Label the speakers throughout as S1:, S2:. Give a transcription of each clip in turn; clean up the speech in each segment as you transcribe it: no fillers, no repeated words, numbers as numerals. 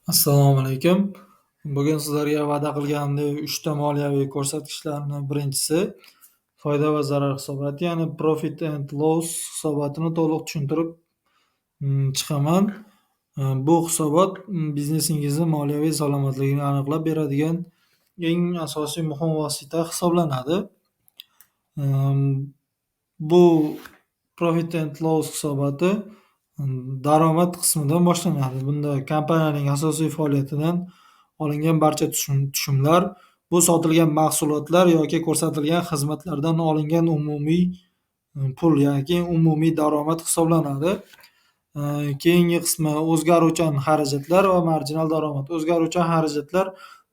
S1: Assalomu alaykum. Bugun sizlarga va'da qilganimdek 3 ta moliyaviy ko'rsatkichlarni birinchisi foyda va zarar hisoboti, ya'ni profit and loss hisobotini to'liq tushuntirib chiqaman. Bu hisobot biznesingizni moliyaviy salomatligini aniqlab beradigan eng asosiy muhim vosita hisoblanadi. Bu profit and loss hisoboti daromad qismidan boshlanadi. Bunda kompaniyaning asosiy faoliyatidan olingan barcha tushumlar, bu sotilgan mahsulotlar yoki ko'rsatilgan xizmatlardan olingan umumiy pul yoki umumiy daromad hisoblanadi. Keyingi qismi o'zgaruvchan xarajatlar va marjinal daromad. O'zgaruvchan xarajatlar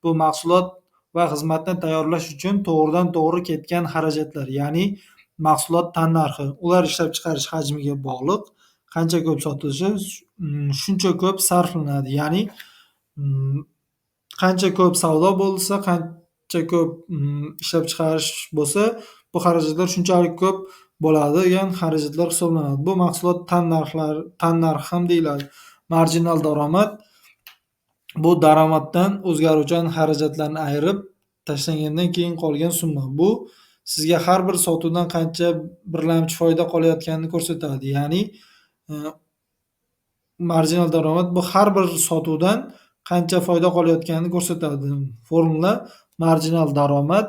S1: bu mahsulot va xizmatni tayyorlash uchun to'g'ridan-to'g'ri ketgan xarajatlar, ya'ni mahsulot tannarxi. Ular ishlab chiqarish hajmiga bog'liq. Qancha ko'p sotilishi, shuncha ko'p sarflanadi. Ya'ni qancha ko'p savdo bo'lsa, qancha ko'p ishlab chiqarish bo'lsa, bu xarajatlar shunchalik ko'p bo'ladigan xarajatlar hisoblanadi. Bu mahsulot tannarxi ham deyiladi. Marjinal daromad bu daromaddan o'zgaruvchan xarajatlarni ayirib tashlangandan keyin qolgan summa. Bu sizga har bir sotuvdan qancha birlamchi foyda qolayotganini ko'rsatadi. Ya'ni marjinal daromad bu har bir sotuvdan qancha foyda qolayotganini ko'rsatadi. Formula: marjinal daromad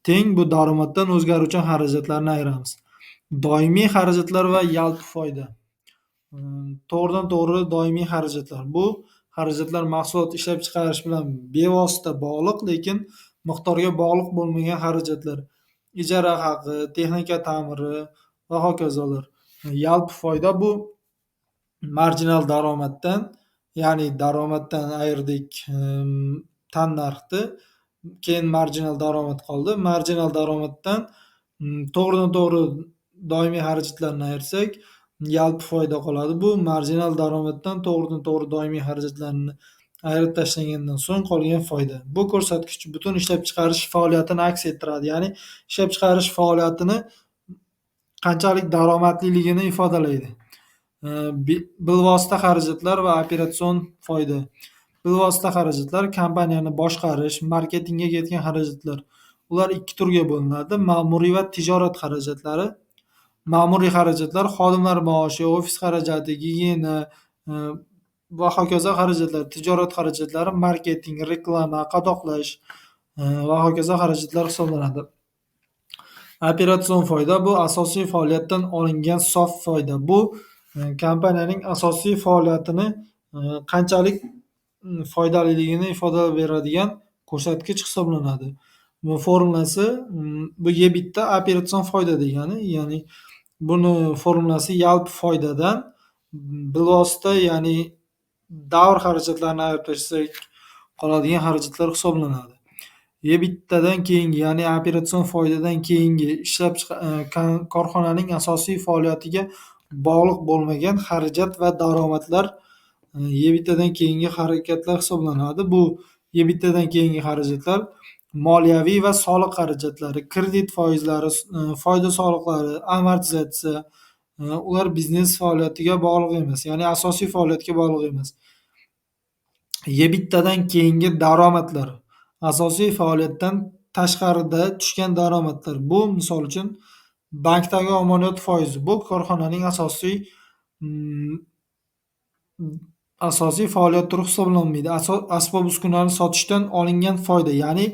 S1: teng bu daromaddan o'zgaruvchan xarajatlarni ayiramiz. Doimiy xarajatlar va yalpi foyda. To'g'ridan-to'g'ri doimiy xarajatlar. Bu xarajatlar mahsulot ishlab chiqarish bilan bevosita bog'liq, lekin miqdorga bog'liq bo'lmagan xarajatlar. Ijara haqi, texnika ta'miri va hokazolar. Yalpi foyda bu marjinal daromaddan, ya'ni daromaddan ayirdik tannarxni, keyin marjinal daromad qoldi. Marjinal daromaddan to'g'ridan-to'g'ri doimiy xarajatlarni ayirsak, yalpi foyda qoladi. Bu marjinal daromaddan to'g'ridan-to'g'ri doimiy xarajatlarni ayirib tashlangandan so'ng qolgan foyda. Bu ko'rsatkich butun ishlab chiqarish faoliyatini aks ettiradi. Ya'ni ishlab chiqarish faoliyatini qanchalik daromadliligini ifodalaydi. Bilvosita xarajatlar va operatsion foyda. Bilvosita xarajatlar kompaniyani boshqarish, marketingga ketgan xarajatlar. Ular ikki turga bo'linadi: ma'muriy va tijorat xarajatlari. Ma'muriy xarajatlar xodimlar maoshi, ofis xarajati, gigiyena va hokazo xarajatlar. Tijorat xarajatlari marketing, reklama, qadoqlash va hokazo xarajatlar hisoblanadi. Operatsion foyda bu asosiy faoliyatdan olingan sof foyda. Bu kompaniyaning asosiy faoliyatini qanchalik foydaliligini ifodalab beradigan ko'rsatkich hisoblanadi. Bu formulasi bu EBITDA operatsion foyda degani, ya'ni buni formulasi yalpi foydadan bilvosita, ya'ni davr xarajatlarini ayirib tashlasak qoladigan xarajatlar hisoblanadi. EBITDAdan keyingi, ya'ni operatsion foydadan keyingi ishlab korxonaning asosiy faoliyatiga bog'liq bo'lmagan xarajat va daromadlar EBITDAdan keyingi harakatlar hisoblanadi. Bu EBITDAdan keyingi xarajatlar moliyaviy va soliq xarajatlari, kredit foizlari, foyda soliqlari, amortizatsiya, ular biznes faoliyatiga bog'liq emas, ya'ni asosiy faoliyatga bog'liq emas. EBITDAdan keyingi daromadlar asosiy faoliyatdan tashqarida tushgan daromadlar. Bu misol uchun bankdagi omonat foizi. Bu korxonaning asosiy faoliyat turi hisoblanmaydi. Asbob-uskunani sotishdan olingan foyda, ya'ni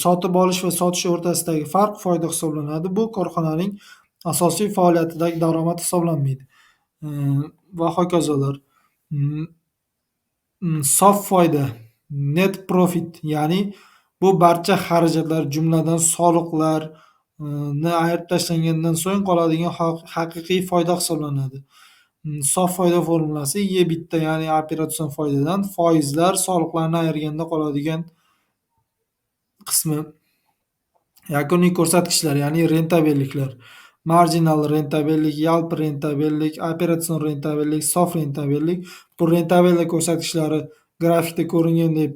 S1: sotib olish va sotish o'rtasidagi farq foyda hisoblanadi. Bu korxonaning asosiy faoliyatidagi daromad hisoblanmaydi. Va hokazolar. Sof foyda, net profit, ya'ni bu barcha xarajatlar, jumladan soliqlarni ayirib tashlangandan so'ng qoladigan haqiqiy foyda hisoblanadi. Sof foyda formulasi EBITDA, ya'ni operatsion foydadan foizlar, soliqlarni ayirganda qoladigan qismi. Yakuniy ko'rsatkichlar, ya'ni rentabelliklar. Marjinal rentabellik, yalpi rentabellik, operatsion rentabellik, sof rentabellik. Bu rentabellik ko'rsatkichlari grafikda ko'ringandek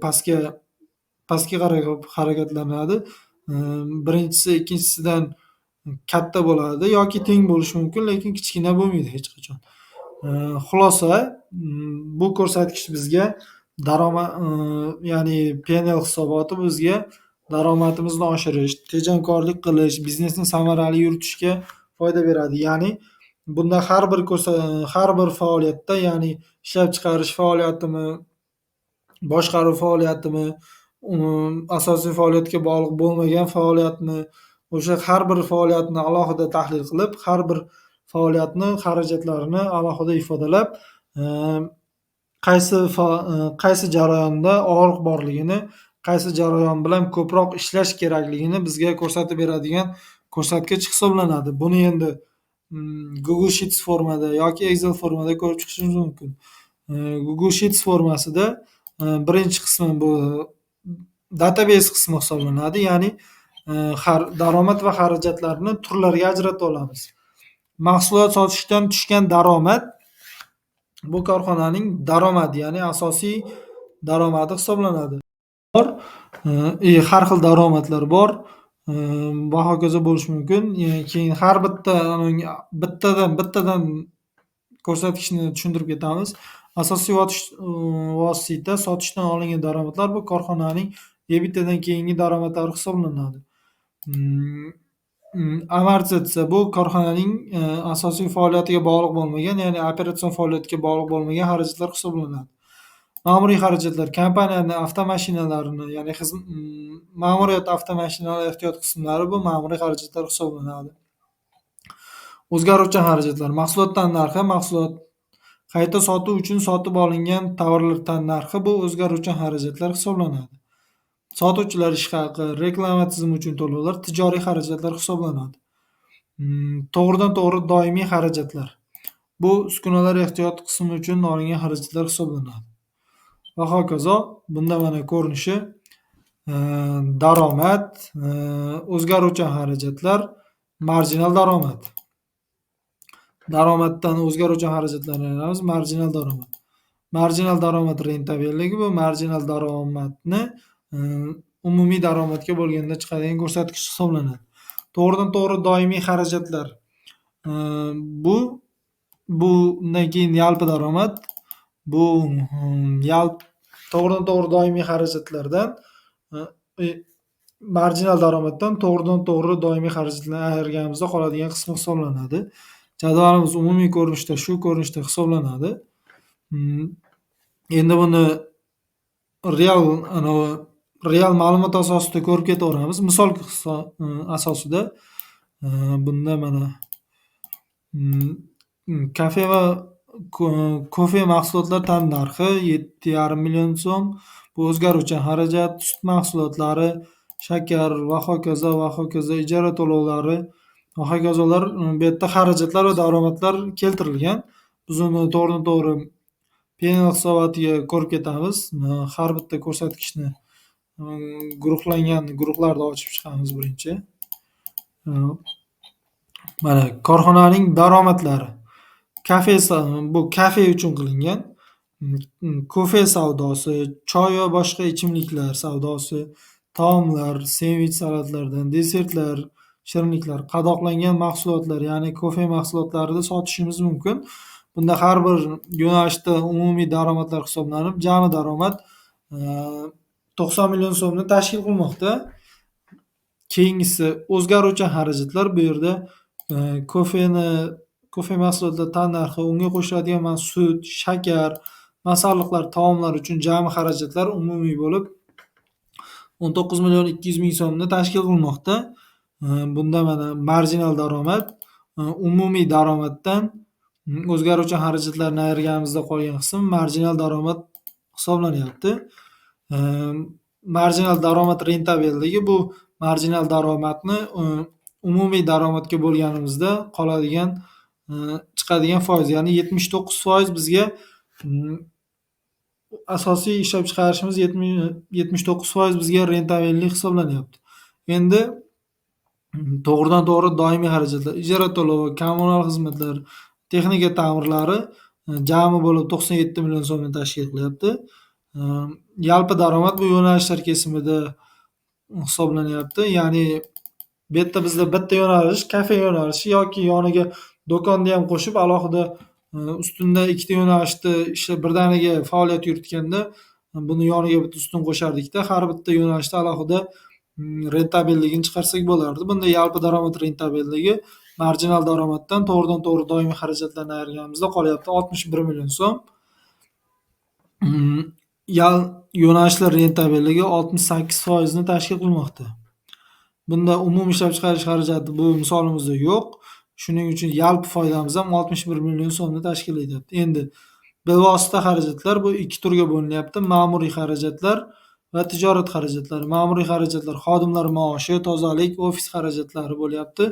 S1: pastga qarab harakatlanadi. Birinchisi ikkinchisidan katta bo'ladi yoki teng bo'lishi mumkin, lekin kichkina bo'lmaydi hech qachon. Xulosa, bu ko'rsatkich bizga Daromad, ya'ni P&L hisoboti bizga daromadimizni oshirish, tejamkorlik qilish, biznesni samarali yuritishga foyda beradi. Ya'ni bunda har bir faoliyatda, ya'ni ishlab chiqarish faoliyatimi, boshqaruv faoliyatimi, asosiy faoliyatga bog'liq bo'lmagan faoliyatmi, o'sha har bir faoliyatni alohida tahlil qilib, har bir faoliyatni xarajatlarini alohida ifodalab, qaysi jarayonda og'riq borligini, qaysi jarayon bilan ko'proq ishlash kerakligini bizga ko'rsatib beradigan ko'rsatkich hisoblanadi. Buni endi Google Sheets formada yoki Excel formada ko'rib chiqishimiz mumkin. Google Sheets formasida birinchi qismi bu database qismi hisoblanadi, ya'ni har daromad va xarajatlarni turlarga ajratib olamiz. Mahsulot sotishdan tushgan daromad bu korxonaning daromadi, ya'ni asosiy daromadi hisoblanadi. Bor, har xil daromadlar bor va hokazo bo'lishi mumkin. Keyin har bitta bittadan ko'rsatkichni tushuntirib ketamiz. Asosiy vosita sotishdan olingan daromadlar bu korxonaning EBITDAdan keyingi daromadlari hisoblanadi. Amortizatsiya bu korxonaning asosiy faoliyatiga bog'liq bo'lmagan, ya'ni operatsion faoliyatga bog'liq bo'lmagan xarajatlar hisoblanadi. Ma'muriy xarajatlar kompaniyani avtomashinalarini, ya'ni ma'muriyat avtomashinalari ehtiyot qismlari bu ma'muriy xarajatlar hisoblanadi. O'zgaruvchan xarajatlar mahsulot tannarxi, mahsulot qayta sotuv uchun sotib olingan tovarlar tannarxi bu o'zgaruvchan xarajatlar hisoblanadi. Sotuvchilar ish haqi, reklama tizimi uchun to'lovlar tijoriy xarajatlar hisoblanadi. To'g'ridan to'g'ri doimiy xarajatlar bu uskunalar ehtiyot qismi uchun olingan xarajatlar hisoblanadi. Va hokazo. Bunda mana ko'rinishi daromad, o'zgaruvchan xarajatlar, marjinal daromad. Daromaddan o'zgaruvchan xarajatlarni ayiramiz, marjinal daromad. Marjinal daromad rentabelligi bu marjinal daromadni umumiy daromadga bo'lganda chiqadigan ko'rsatkich hisoblanadi. To'g'ridan to'g'ri doimiy xarajatlar bu bundan keyin yalpi daromad bu to'g'ridan to'g'ri doimiy xarajatlardan marjinal daromaddan to'g'ridan to'g'ri doimiy xarajatlarni ayirganimizda qoladigan qismi hisoblanadi. Jadvalimiz umumiy ko'rinishda shu ko'rinishda hisoblanadi. Endi buni real ma'lumot asosida ko'rib ketaveramiz. Misol asosida bunda mana kafe va kofe mahsulotlar tannarxi 7,5 million so'm. Bu o'zgaruvchan xarajat, sut mahsulotlari, shakar va hokazo va hokazo, ijara to'lovlari va hokazolar. Bu yerda xarajatlar va daromadlar keltirilgan. Biz uni to'g'ridan to'g'ri P&L hisobotiga ko'rib ketamiz. Har bitta ko'rsatkichni guruhlangan guruhlarda ochib chiqamiz birinchi. Mana korxonaning daromadlari. Kafe bu kafe uchun qilingan. Kofe savdosi, choy va boshqa ichimliklar savdosi, taomlar, sendvich salatlardan, desertlar, shirinliklar, qadoqlangan mahsulotlar, ya'ni kofe mahsulotlarini sotishimiz mumkin. Bunda har bir yo'nalishda umumiy daromadlar hisoblanib, jami daromad 90 million so'mni tashkil qilmoqda. Keyingisi o'zgaruvchan xarajatlar. Bu yerda kofe mahsulotlari tannarxi, unga qo'shiladigan sut, shakar, masalliqlar, taomlar uchun jami xarajatlar umumiy bo'lib 19 million 200 ming so'mni tashkil qilmoqda. Bunda mana marjinal daromad umumiy daromaddan o'zgaruvchan xarajatlarni ayirganimizda qolgan qism marjinal daromad hisoblanyapti. Marjinal daromad rentabelligi bu marjinal daromadni umumiy daromadga bo'lganimizda qoladigan chiqadigan foiz, ya'ni 79% bizga asosiy ishlab chiqarishimiz 79% bizga rentabellik hisoblanyapti. Endi to'g'ridan to'g'ri doimiy xarajatlar, ijara to'lovi, kommunal xizmatlar, texnika ta'mirlari jami bo'lib 97 million so'mni tashkil qilyapti. Yalpi daromad bu yo'nalishlar kesimida hisoblanyapti. Ya'ni bu yerda bizda bitta yo'nalish kafe yo'nalishi yoki yoniga do'konni ham qo'shib alohida ustunda ikkita yo'nalishda ishlab birdaniga faoliyat yuritganda Buni yoniga bitta ustun qo'shardikda, har bitta yo'nalishda alohida rentabelligini chiqarsak bo'lardi. Bunda yalpi daromad rentabelligi marjinal daromaddan to'g'ridan to'g'ri doimiy xarajatlarni ayirganimizda qolyapti 61 million so'm. Yo'nalishlar rentabelligi 68% ni tashkil qilmoqda. Bunda umumiy ishlab chiqarish xarajati bu misolimizda yo'q. Shuning uchun yalpi foydamiz ham 61 million so'mni tashkil etyapti. Endi bevosita xarajatlar bu ikki turga bo'linyapti. Ma'muriy xarajatlar va tijorat xarajatlari. Ma'muriy xarajatlar xodimlar maoshi, tozalik, ofis xarajatlari bo'lyapti.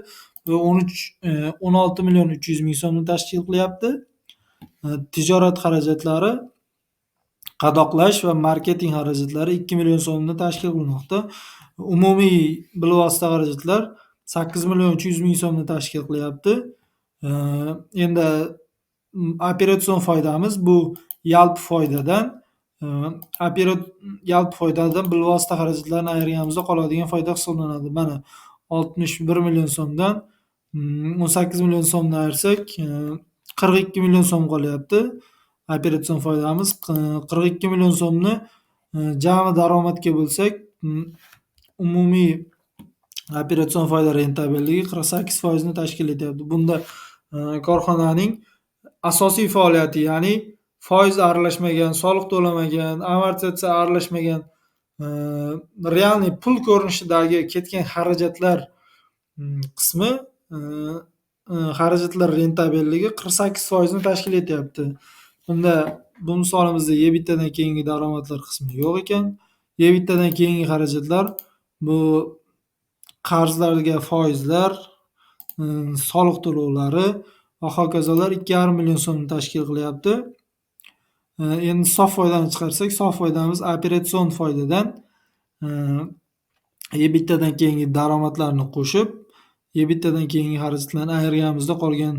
S1: Bu 16 million 300 ming so'mni tashkil qilyapti. Tijorat xarajatlari, qadoqlash va marketing xarajatlari 2 million so'mni tashkil qilmoqda. Umumiy bilvosita xarajatlar 8 million 300 ming so'mni tashkil qilyapti. Endi operatsion foydamiz bu yalpi foydadan yalpi foydadan bilvosita xarajatlarni ayirganimizda qoladigan foyda hisoblanadi. Mana 61 million so'mdan 18 million so'mni ayirsak 42 million so'm qolyapti. Operatsion foydamiz 42 million so'mni jami daromadga bo'lsak, umumiy operatsion foyda rentabelligi 48% ni tashkil etyapti. Bunda korxonaning asosiy faoliyati, ya'ni foiz aralashmagan, soliq to'lamagan, amortizatsiya aralashmagan, realniy pul ko'rinishidagi ketgan xarajatlar qismi, xarajatlar rentabelligi 48% ni tashkil etyapti. Bunda bu misolimizda EBITDAdan keyingi daromadlar qismi yo'q ekan. EBITDAdan keyingi xarajatlar bu qarzlarga foizlar, soliq to'lovlari va hokazolar 2,5 million so'mni tashkil qilyapti. Endi sof foydani chiqarsak, sof foydamiz operatsion foydadan EBITDAdan keyingi daromadlarni qo'shib, EBITDAdan keyingi xarajatlarni ayirganimizda qolgan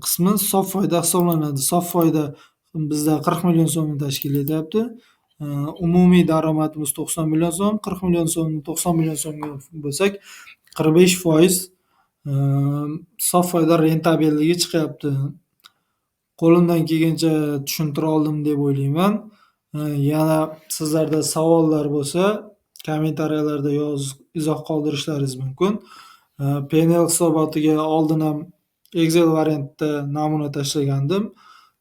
S1: qismi sof foyda hisoblanadi. Sof foyda bizda 40 million so'mni tashkil etyapti. Umumiy daromadimiz 90 million so'm, 40 million so'mni 90 million so'mga bo'lsak, 45% sof foyda rentabelligi chiqyapti. Qo'limdan kelgancha tushuntira oldim deb o'ylayman. Yana sizlarda savollar bo'lsa, kommentariyalarda yozib izoh qoldirishlaringiz mumkin. P&L hisobotiga oldin ham Excel variantida namuna tashlagandim.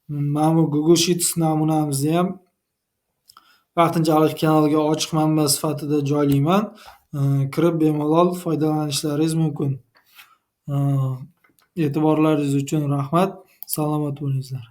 S1: Mana bu Google Sheets namunamizni ham vaqtinchalik kanalga ochiq manba sifatida joylayman. Kirib bemalol foydalanishlaringiz mumkin. E'tiborlaringiz uchun rahmat. Salomat bo'linglar.